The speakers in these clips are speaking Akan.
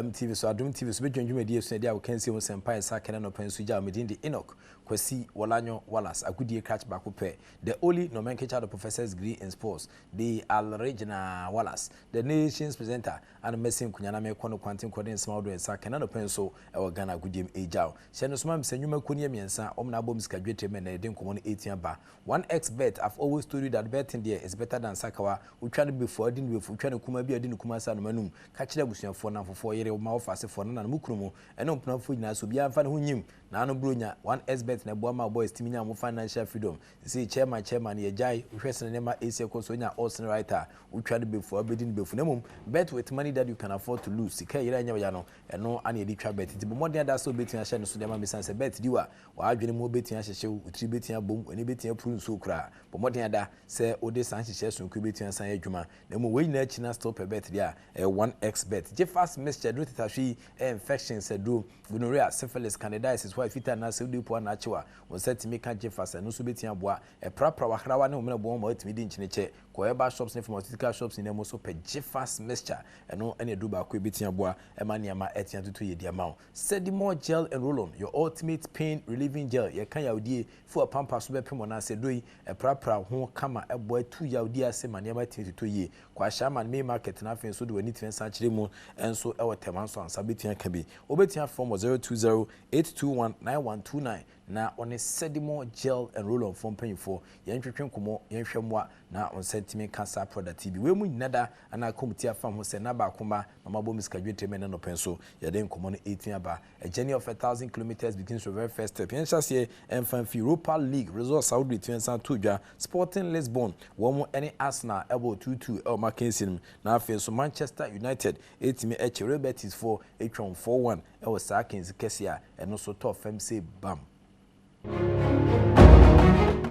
MTV so, Adom TV so, bɛdwa dwumadie so de a wɔkansie ho sɛmpa ɛsa kɛnɛ nɔpɛ nso gya. Medin de Enoch Kwasi Wɔlanyo Wallace, agodie krakye baako pɛ, the only nomenclature, the professor's degree in sports, the Alregina Wallace, the nation's presenter, ana mɛsi nkunya na mɛkɔ no kwanten kɔde nsɛm ahodoɔ ɛsa kɛnɛ nɔpɛ nso ɛwɔ Ghana agodie mu ɛgya. Hyɛ no soma sɛ nnwuma kuo no yɛ mmiɛnsa, ɔmo na abɔ mu sika dwetire mɛ na yɛde nkɔmmɔ no ɛtia ba. 1xBet, I've always told you that betting there is better than sakawa. Wotwa no bɛfu adi no bɛfu, wotwa no kuma bi adi no kuma sa no manum. Ka kyerɛ abusuafoɔ, namfofoɔ, yere ma wɔfa asefoɔ no na mo kunu mu ɛne mponafoɔ nyinaa so, obiara mfa ne ho nyim na ano buro nya 1xBet na ɛboa ma boys timi nya mo financial freedom. Sisi chairman, chairman yɛgyae wohwɛ sene nneɛma ɛsi ɛkɔ so nya odds no right a, wotwa no bɛfu a, wobɛdi no bɛfu. Na mmom bet with money that you can afford to lose. Sika yɛrɛ nyɛ ya no, ɛno ana yɛde twa bet. Nti bɔ mmɔden ada sɛ wobɛtumi ahyɛ no so deɛ ma mesan sɛ bet di wa w'adwene mu wobɛtumi ahyehyɛ wo tiri, bɛtumi abom, w'ani bɛtumi apuru nsuo koraa. Bɔ mmɔden ada sɛ wode saa nhyehyɛ sonko bɛtumi asan yɛ adwuma. Na mmom wei nyinaa akyi na still pɛ bet deɛ a, ɛyɛ 1xBet. Gye fast mixture duro tetahwe yi, ɛyɛ infection sɛ duro gonorrhea, syphilis, candidiasis, hɔ a fitaa anaasɛ wode po anaakyew a wɔn nsa tumi ka gye fast, ɛno nso bɛtumi aboa ɛprapra wahrawa ne wɔn mmerɛ bɔn ma wɔatumi di nkyene kɔ herbal shops ne pharmaceutical shops nyinaa mu so pɛ gye fast mixture. Ɛno ɛne aduro baako ebɛtumi aboa ɛma nneɛma ɛtumi atoto yɛ di ama wo. Sedimo Gel and Roll-On, your ultimate pain relieving gel. Yɛka yawdie fo apampa so bɛpem wɔn ase do yi, ɛprapra ho kama, ɛbɔ ɛtu yawdie ase ma nneɛma tumi toto yie. Kɔ Ahyɛaman main market na afei nso de w'ani tumi nsa kyerɛ mu nso ɛwɔ Tɛma nso ansa bɛtumi aka bi. Wobɛtumi afrɛ wɔ 020 821 9129 na ɔne Sedimo Gel and Roll-On fo mpanyinfoɔ yɛntwetwe nkɔmmɔ, yɛnhwɛ mmoa na wɔn nsa ntumi nka saa product yi bi. Wei mu nyina da ana kɔmiti afa ho sɛ na baako ma na ɔmabɔ mu sika dwetire mɛ ne nɔpɛ nso yɛde nkɔmmɔ no ɛtumi aba. A journey of 1,000 kilometres begins with very first step. Yɛnhyɛ aseɛ ɛmfa mfi Europa League results ahodoɔ ɛtumi nsa to dwa. Sporting Lisbon wɔn ne Arsenal ɛbɔ 2-2 ɛwɔ makensi no mu, na afei nso Manchester United ɛtumi ɛkyɛ Real Betis foɔ ɛtwɔn 4-1 ɛwɔ saa kensi kɛseɛ a ɛno nso tɔɔ fam sɛ bam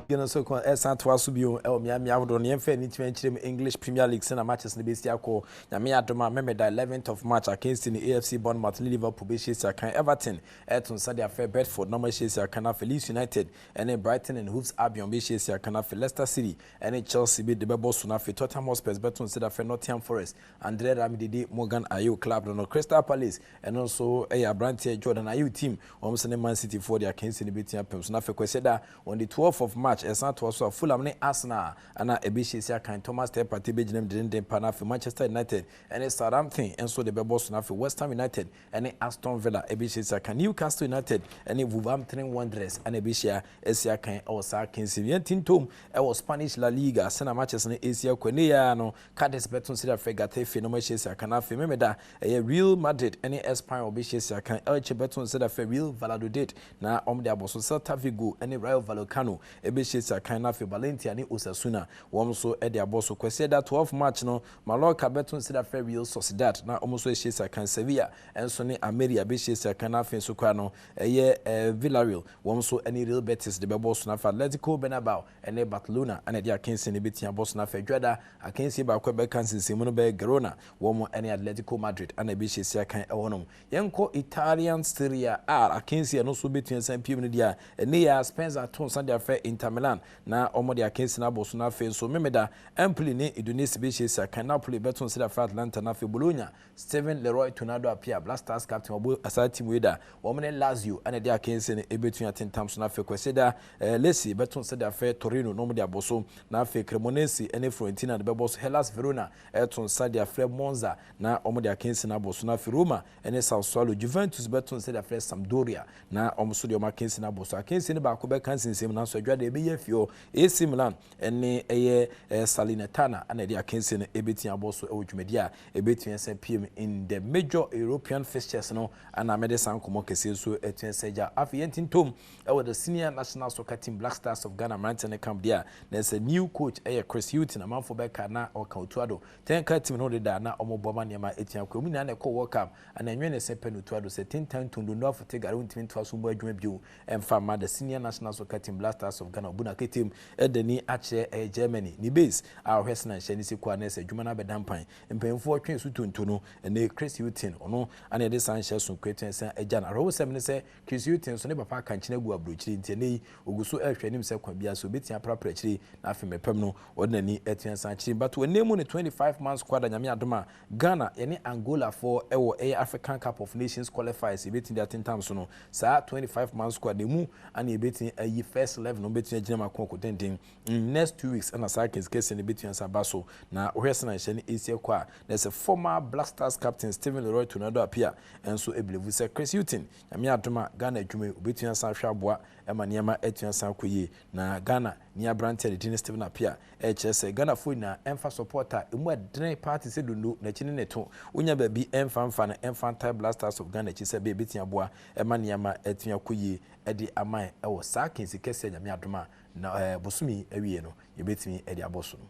no nso kɔ ɛsan toa so bio ɛwɔ mmeammea ahodoɔ no. Yɛmfa ani ntumi nkyerɛ mu English Premier League sɛna matches no bɛsi akɔ. Nyame adom a, Memeda 11th of March akansi no, AFC Bournemouth ne Liverpool bɛhyiasia kan. Everton ɛto nsa de afrɛ Brentford na ɔmahyiasia kan. Afei Leeds United ɛne Brighton and Hove Albion bɛhyiasia kan. Afei Leicester City ɛne Chelsea bi de bɛbɔ so no. Afei Tottenham Hotspurs bɛto nsa de afrɛ Nottingham Forest, Andre Ramidede Morgan Ayew club no. Crystal Palace, ɛno nso ɛyɛ aberanteɛ Jordan Ayew team, wɔn nso ne Man City foɔ de akansi no bɛtumi apem so. Na afei Kwasiada on the 12th of March ɛsan toa so a, Fulham ne Arsenal ana ɛbɛhyiasia kan. Thomas Partey bɛgyina mu dendenden pa. Na afei Manchester United ɛne Southampton nso de bɛbɔ so. Na afei West Ham United ɛne Aston Villa ɛbɛhyiasia kan. Newcastle United ɛne Wolverhampton Wanderers ɛna ɛbɛhyia asia kan ɛwɔ saa kansi. Yɛn tintom ɛwɔ Spanish La Liga sɛna matches no ɛsi akɔ ne yɛ no, Cadiz bɛto nsa afrɛ Getafe na ɔmo kan. Afei Memeda ɛyɛ Real Madrid ɛne Espanyol bɛhyiasia kan. Elche bɛto nsa afrɛ Real Valladolid na ɔmo de abɔ so. Celta Vigo ɛne Rayo Vallecano ɛbɛhyiasia kan. Na afei Valencia ne Osasuna, wɔn nso ɛde abɔ so. Kwasiada 12 March no, Mallorca bɛto nsa afrɛ Real Sociedad na wɔn nso ahyiasia kan. Sevilla ɛnso ne Almeria bɛhyiasia kan. Na afei nso kora no ɛyɛ Villarreal, wɔn nso ɛne Real Betis de bɛbɔ so. Na afei Atletico Bilbao ɛne Barcelona ɛna ɛde akansi no bɛtia bɔ so. Na afei dwada akansi baako ɛbɛka nsensɛnmu no bɛyɛ Girona, wɔn ɛne Atletico Madrid ɛna ɛbɛhyiasia kan ɛwɔ nom. Yɛnkɔ Italian Serie A akansi, ɛno nso bɛtua nsan piem no deɛ a ɛne yɛ Spezia to nsa de afrɛ Inter Milan na wɔn de akansi no abɔ so. Na afei nso Memeda, Empoli ne Udinese bɛhyiasia kan. Napoli bɛto nsa de afrɛ Atalanta. Na afei Bologna, Steven Leroy Tornado Appiah, Black Stars captain, ɔbɔ asa team wei da, wɔn ne Lazio ɛna ɛde akansi no ɛbɛtua tentam so. Na afei Kwasida Lecce bɛto nsa de afrɛ Torino na wɔn de abɔ so. Na afei Cremonese ɛne Fiorentina de bɛbɔ so. Hellas Verona ɛto nsa de afrɛ Monza na wɔn de akansi no abɔ so. Na afei Roma ɛne Sassuolo, Juventus bɛto nsa de afrɛ Sampdoria na wɔn nso de wɔn akansi no abɔ so. Akansi no baako bɛka nsensɛm nanso adwa de ɛbɛyɛ fie hɔ, AC Milan ɛne ɛyɛ Salernitana ɛna ɛde akansi no ɛbɛtumi abɔ so ɛwɔ dwumadi a ɛbɛtumi ɛsɛ pm in the major European fixtures no ana mɛde saa nkɔmmɔ kɛseɛ nso ɛtumi ɛsɛ gya. Afei yɛn tintom ɛwɔ the senior national soccer team, Black Stars of Ghana mmeranteɛ no camp deɛ a na ɛsɛ new coach ɛyɛ Chris Hughton. Amanfoɔ bɛka na ɔka Otto Addo tɛnka team no deda na ɔmo bɔ ma nneɛma ɛtumi akɔ mu nyinaa na ɛkɔ World Cup ana ɛnwɛn ne sɛ pɛ no Otto Addo sɛ tentan tondo no afote gare ntumi ntoa so mbɔ adwuma bio ɛmfa ma the senior national soccer team, Black Stars of Ghana. Abu na ketem ɛde ni akyerɛ ɛyɛ Germany ne base a ɔhwɛ sena nhyɛ ne si kɔ a na ɛsɛ adwuma no abɛda mpan. Mpanyinfoɔ twe so tonto no, ɛne Chris Hughton, ɔno ana yɛde san hyɛ so kuatua san agya no. Awerɛhosɛm ne sɛ Chris Hughton so ne papa aka nkyene agu aburokyire, nti ɛnɛ yi ogu so ɛrehwɛ anim sɛ kwan biara so obɛtumi aprapra akyire na afei mɛpɛm no ɔde n'ani atua san akyire. But wɔn mu ne 25 man squad a, Nyame adom a, Ghana yɛne Angolafoɔ ɛwɔ ɛyɛ African Cup of Nations qualifiers yɛbɛtumi de atentam so no, saa 25 man squad na emu ana yɛbɛtumi ayi first 11 no, bɛtumi agyina mu akɔ ɔkɔtenten in next 2 weeks. Ɛna saa kɛsekɛse no bɛtumi asa ba so na wohwɛ sɛ na nhyɛ no ɛsi ɛkɔ a, na sɛ former Black Stars captain Stephen Leroy Tornado Appiah nso ɛbelieve sɛ Chris Hughton, Nyame adom a, Ghana adwuma yi obɛtumi asan ahwɛ aboa ɛma nneɛma atumi asan akɔ yie. Na Ghana ne aberanteɛ de din Stephen Appiah ɛkyerɛ sɛ Ghanafoɔ nyinaa ɛmfa support a ɛmu ɛdene party sɛ dondo n'akyi ne ne to wonya baabi ɛmfa mfa no ɛmfa ntae Black Stars of Ghana akyi sɛ bɛɛ bɛtumi aboa ɛma nneɛma atumi akɔ yie ɛde aman ɛwɔ saa kɛnsi kɛseɛ. Nyame adom a, na bosomi awie no yɛbɛtumi ɛde abɔ so no.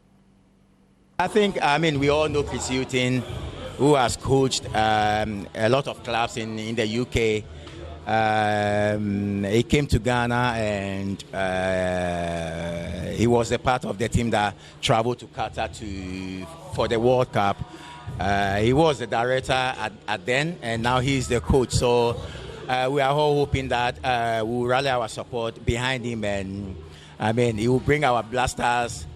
I think, I mean, we all know Chris Hughton, who has coached a lot of clubs in the UK. He came to Ghana and he was a part of the team that traveled to Qatar for the World Cup. He was the director at then, and now he's the coach. So we are all hoping that we will rally our support behind him, and I mean, he will bring our Black Stars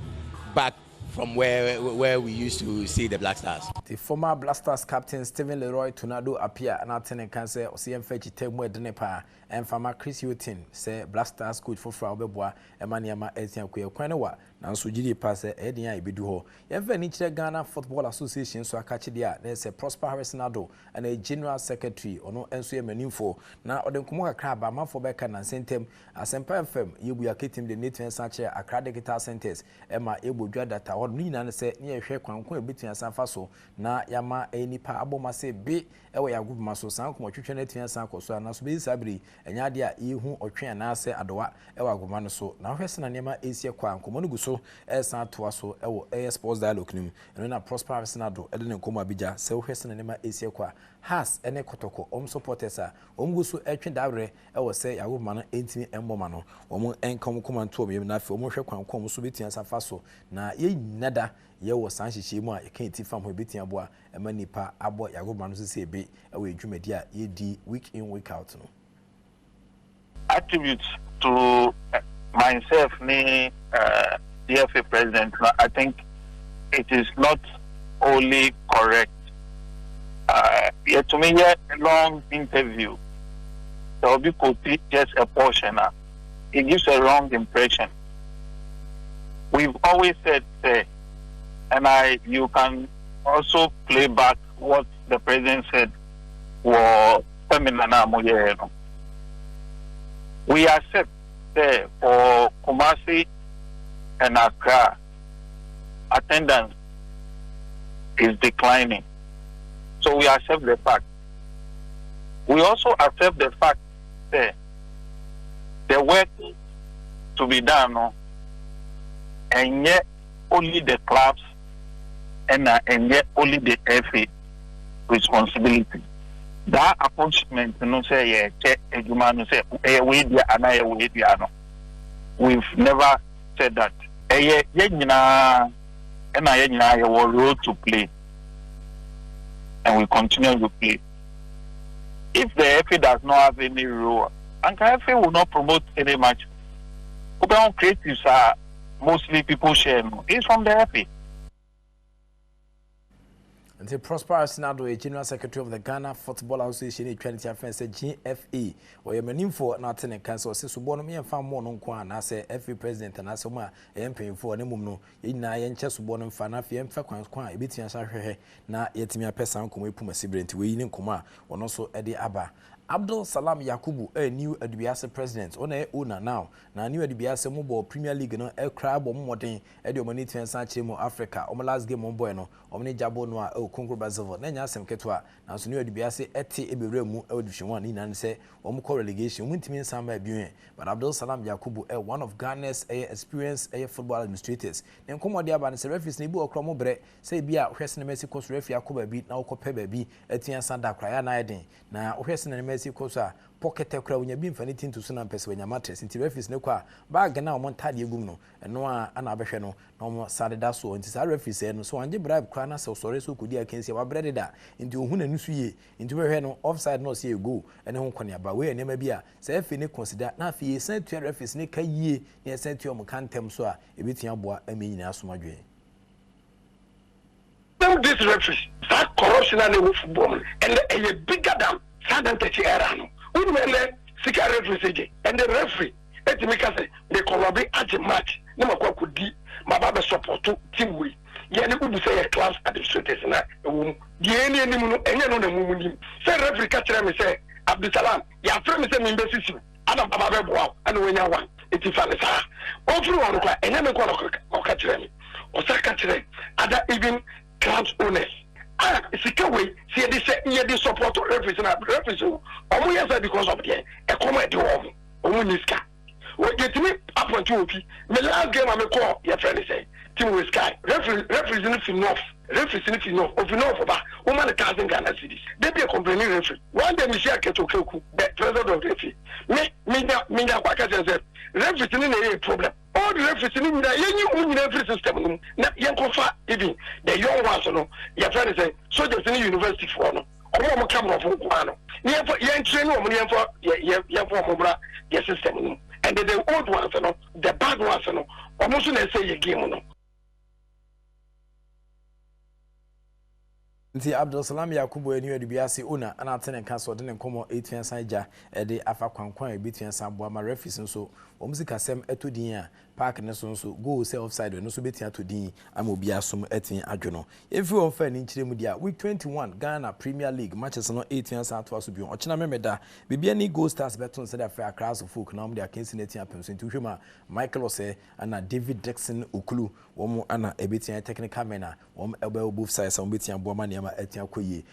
back from where we used to see the Black Stars. The former Black Stars captain Stephen Leroy Tornado Appiah na ate ne nka sɛ ɔsɛ yɛmfa akyitɛ mu ɛdene paa ɛmfama Chris Hughton sɛ Black Stars coach foforɔ a wɔbɛboa ɛma nneɛma ɛtia kɔ kwan no wa, nanso gyidie pa sɛ ɛyɛ den a yɛbɛdu hɔ. Yɛmfa ani kyerɛ Ghana Football Association so akakyedeɛ a na ɛsɛ Prosper Harrison Addo ɛna general secretary, ɔno nso yɛ mmanimfoɔ na ɔde nkɔmmɔ kakra aba amanfoɔ bɛka nansa ntam. Asɛmpa FM yɛbu aketem de ne tumi san kyerɛ Accra Digital Centers ɛma yɛbɔ dwa data hɔ no nyinaa no sɛ ne yɛhwɛ kwan ko a yɛbɛtumi asan fa so na yɛama ɛyɛ nipa abɔ ma sɛ be ɛwɔ yɛ agopoma so. Saa nkɔmmɔ twitwa no atumi asan akɔ so a, nanso bɛyi saa bere ɛnyɛ adeɛ a yɛhu ɔtwe anaasɛ adowa ɛwɔ agopoma no so. Na wohwɛ sɛ na nneɛma ɛsi ɛkɔ a, nkɔmmɔ no gu so ɛsan atoa so ɛwɔ ɛyɛ sports dialogue no mu. Ɛno na Prosper Harrison Addo ɛde ne nkɔmmɔ abigya sɛ wohwɛ sɛ na nneɛma ɛsi ɛkɔ a, Hearts ɛne Kɔtɔkɔ wɔn supporters a wɔn gu so ɛtwe dawerɛ ɛwɔ sɛ yɛagopoma no ɛntumi ɛmmɔ ma no, wɔn ɛnka wɔn kɔma nto wɔn yam na afei wɔn hwɛ kwan kɔn wɔn so bɛtumi asan fa so na yɛn nyina da yɛwɔ saa nhyehyɛ mu a yɛka ti fam hɔ ebɛtumi aboa ɛma nipa abɔ yɛagopoma no so sɛ ebe ɛwɔ dwumadi a yɛdi week in, week out no. Attributes to myself ne GFA president, I think it is not only correct. Yɛtumi yɛ long interview. There will be quote just a portion. It gives a wrong impression. We've always said, say, and I, you can also play back what the president said wɔ seminar na mo yɛ no. We accept sɛ for Kumasi and Accra, attendance is declining. So we accept the fact. We also accept the fact that the work to be done, no, and yet only the clubs and yet only the FA responsibility. That apportionment no sɛ yɛ kyɛ adwuma no sɛ ɛyɛ wei dua anaa ɛyɛ wei dua no, we've never said that. Ɛyɛ yɛn nyinaa, ɛna yɛn nyinaa yɛwɔ role to play and we continue to play. If the FA does not have any role, anka FA will not promote any match. Open creatives are mostly people share no. It's from the FA. Nti Prosper Asenado yɛ general secretary of the Ghana Football Association, etwa ne ti afɛn sɛ GFA, ɔyɛ mmanimfoɔ na ate ne nka sɛ ɔsɛ sobɔ no yɛmfa mmɔ no nko a anaasɛ FA president anaasɛ ɔmo a ɛyɛ mpanyinfoɔ ne mum no, yɛn nyinaa yɛnkyɛ sobɔ no mfa na afei yɛmfa kwan kwan a ebɛtumi ahyɛ ahwehwɛ na yɛtumi apɛ saa nkɔmɔ epum asibire. Nti wɔyi ne nkɔmɔ a ɔno nso ɛde aba. Abdul Salam Yakubu ɛyɛ New Adubiase president, ɔna ɛyɛ owner now. Na New Adubiase mo bɔ Premier League no ɛkura bɔ mo mmɔden ɛde ɔmo ani tumi nsa akyerɛ mu Africa. Ɔmo last game ɔmo bɔɛ no, ɔmo ne Jabo no a ɛwɔ Congo Brazzaville na ɛnyɛ asɛm ketewa, nanso New Adubiase ɛte ebewura mu ɛwɔ Division One ne nyinaa ne sɛ wɔn kɔ relegation, wɔn ntumi nsan ba bio yɛn. But Abdul Salam Yakubu ɛyɛ one of Ghana's ɛyɛ experience ɛyɛ football administrators. Ne nkɔmɔ de aba ne sɛ referees na ebi wɔ kora mo brɛ sɛ ebi a wohwɛ sinima si kɔ so, referee akɔ baabi na wɔkɔpɛ baabi atumi asan da koraa yɛ anan den na wohwɛ sinima. si kɔ so a, pɔkɛtɛ koraa wonya bi mfa ne ti nto so na mpɛ sɛ wanya mattress. Nti referees no kɔ a, bag no a wɔn ntaadeɛ gu mu no, ɛno a ana abɛhwɛ no na wɔn sa deda soɔ. Nti saa referees no, so wangye bribe koraa na sɛ ɔsɔre so kɔdi akansi a, wabrɛ deda. Nti ohun n'ani so yie. Nti wobɛhwɛ no, offside na ɔsɛ yɛ goal ɛne ho nkɔneaba. Wei yɛ nneɛma bi a sɛ FA ne consider na afei yɛsan tua referees ne ka yie na yɛsan tua wɔn ka ntɛm so a, ebɛtumi aboa ama nyinaa som adwene. This referees, saa corruption a na ɛwɔ football mu ɛnɛ ɛyɛ bigger than saa Nyantakyi era no. Wonim ɛnɛ sika referees gye? Ɛnɛ referee etumi ka sɛ mekɔrɔbe agye match ne makɔ akɔdi maba bɛ support team wei. Yɛne wobu sɛ yɛ clubs administrators na ɛwɔ mu deɛ ɛni anim no, ɛnyɛ no na mu mu nim sɛ referee ka kyerɛ me sɛ, "Abdusalam, yɛafrɛ me sɛ membɛsisiw ana baba bɛboa wo ana wanya one." Ɛti fa ne saa ɔmfiri hɔ no kora, ɛnyɛ me nkɔ na ɔka kyerɛ me, ɔsa ka kyerɛ other even clubs owners a sika wei sɛ yɛde sɛ yɛde support referees na referees o, ɔmo yɛ sɛ because of deɛ ɛkɔm ɛde wɔn, ɔmo ni sika. Yɛtumi appoint obi. Me last game a me kɔ, yɛfrɛ ne sɛ team with sky referee, referees no fi north, referees no fi north, ofi north ba, wɔma no 1,000 Ghana cedis de bi complaining referee. One day mi si Aketo Keku, the president of the FA, me minya kɔ akɛseɛ sɛ referees no na ɛyɛ problem. Old referees no nyinaa, yɛnyi wɔn nyinaa firi system no mu na yɛnkɔfa even the young ones no, yɛfrɛ no sɛ soldiers ne university foɔ no, ɔmo a ɔmo ka mmorɔfo nko ara no, ne yɛmfa yɛnkyerɛ ne wɔn ne yɛmfa yɛ yɛmfa wɔn mmra yɛ system no mu. And the old ones no, the bad ones no, ɔmo nso na ɛsɛ yɛ game no. Nti Abdulsalam Yakubu ani Adubiase ona ana ate ne nka sɛ ɔde ne nkɔmmɔ ɛtua san gya ɛde afa kwankwan a ɛbɛtua san aboa ma referees nso wɔn sikasɛm ɛtɔ din a park ne so nso goal sɛ offside, ɛno nso bɛtua atɔ din ama obi asom atumi adwo no. Yɛmfiri wɔn fa ani nkyerɛ mu deɛ a, week 21 Ghana Premier League matches no ɛtua san atoa so bio. Ɔkyena Memeda, Bibiani Gold Stars bɛto nsa de afrɛ Accra Hearts of Oak na wɔn de akansi no atua apem so. Nti wohwɛ mu a, Michael Osei ana David Dixon Okulu wɔn ana ɛbɛtua technical men a wɔn ɛbɛwɔ both sides a wɔn bɛtua aboa ma nneɛma atua kɔ yie.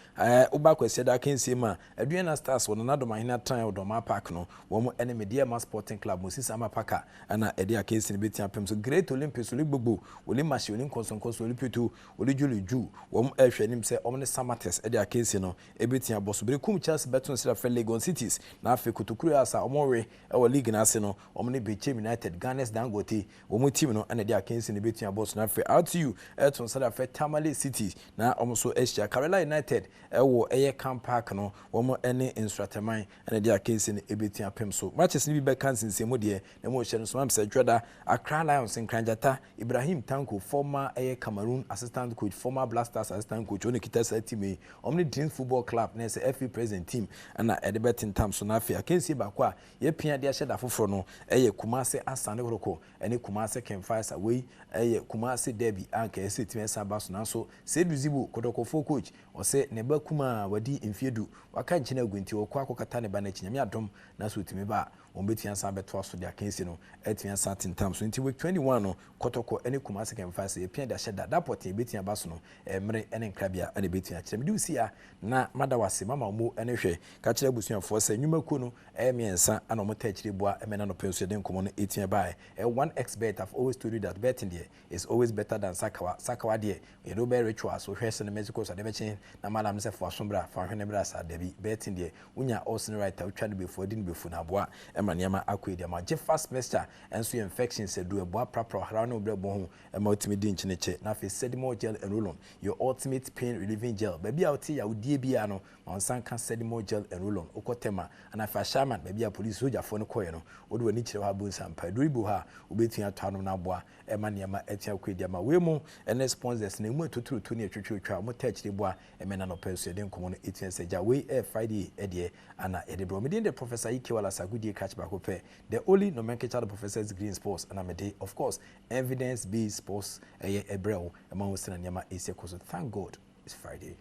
Woba Kwasi da akansie mu a, Aduana Stars wɔ Nana Dɔmahene atan wɔ Dɔmaa Park no, wɔn ɛne Medeama Sporting Club Moses Ama Parker ɛna ɛde akansi no bɛtua apem so. Great Olympics oli gbogbo oli mahye oli nkɔnsɔnkɔnsɔn oli pieto oli dwoli dwu, wɔn ɛhwɛ anim sɛ wɔn ne Samartex ɛde akansi no ɛbɛtua abɔ so. Berekum Chelsea bɛto nsira fɛ Legon Cities, na afei Kotokuro Asa wɔn we ɛwɔ league n'ase no, wɔn ne Bechem United, Ghana's Dangote wɔn team no, ɛna ɛde akansi no bɛtua abɔ so. Na afei RTU ɛto nsa de afɛ Tamale City na wɔn nso ahyia Karela United ɛwɔ ɛyɛ Camp Park no, wɔn ɛne Nsuataman ɛna ɛde akansi no ɛbɛtua pem so. Matches no bi bɛka nsensɛn deɛ na mu ɔhyɛ no so sɛ dwada Accra Lions, Nkrangyata, Ibrahim Tanko, former ɛyɛ Cameroon assistant coach, former Black Stars assistant coach, ɔne kita saa team yi, wɔn ne Dreams Football Club na ɛsɛ FA president team ɛna ɛde bɛtentam so. Na afei akansie baako a yɛpia de ahyɛ da foforɔ no ɛyɛ Kumase Asante Kotoko ɛne Kumase King Faisal. Wei ɛyɛ Kumase derby a nka ɛsɛ tumi ɛsan ba so, nanso Seidu Zibo, Kotokofo coach, ɔsɛ ne ba kuma a wadi mfeɛ 10 waka nkyɛn agu, nti ɔkɔ akɔkata ne ba n'akyi. Nyame adom na so otumi ba a, wɔn bɛtumi asan bɛtoa so de akansi no ɛtumi asan tentam so. Nti week 21 no, Kɔtɔkɔ ɛne Kumase King Faisal, yɛpia de ahyɛ da da pɔtee bɛtumi aba so no, mmerɛ ɛne nkrabea ɛna bɛtumi akyerɛ. Mede wo a na mada wase mama mo ɛne hwɛ ka kyerɛ abusuafoɔ sɛ nnwumakuo no ɛyɛ mmiɛnsa ana ɔmo ta akyire boa ɛmɛ na nɔpɛ nso yɛde nkɔmmɔ no ɛtumi baeɛ. Ɛyɛ 1xBet. I've always told you that betting deɛ is always better than sakawa. Sakawa deɛ, yɛde wobɛyɛ rituals, wohwɛ sɛ no Mexico so ade bɛkye na malam no sɛ fa so bra, fa hwene bra saa. Dabi, betting deɛ, wonya odds no right a, wotwa no bɛfu adi no bɛfu no aboa ɛma nneɛma akɔ edi ama gye. Fast mixture ɛnso yɛ infection sɛ du ɛboa prapra ɔharaw ne wobrɛ bɔ ho ɛma wotumi di nkyene kyɛ. Na afei Sedimo gel and roll-on, your ultimate pain relieving gel. Baabi a wote yawodie biara no, ma wo nsa nka Sedimo gel and roll-on. Wokɔ Tɛma ana afei Ahyɛaman, baabi a police sogyafoɔ no kɔɛ no, wode w'ani kyerɛ hɔ abonsa mpa aduro bi wɔ hɔ a wobɛtumi atɔ anom no aboa ɛma nneɛma atua kɔ edi ama. Wei mu ɛne sponsors na emu atuturutu ne atwitwitwa a wɔn ta akyire boa ɛmɛ na nɔpɛ nso yɛde nkɔmɔ no etua sɛ gya. Wei ɛyɛ Friday ɛdeɛ ana yɛde brɛ wɔn. De Professor Ike Wallace Agudie krakye baako pɛ, the only nomenclature, the professor's green sports, ɛna mede of course evidence based sports ɛyɛ ɛbrɛ wo ɛma wo sɛ na nneɛma esi ɛkɔ so. Thank God it's Friday.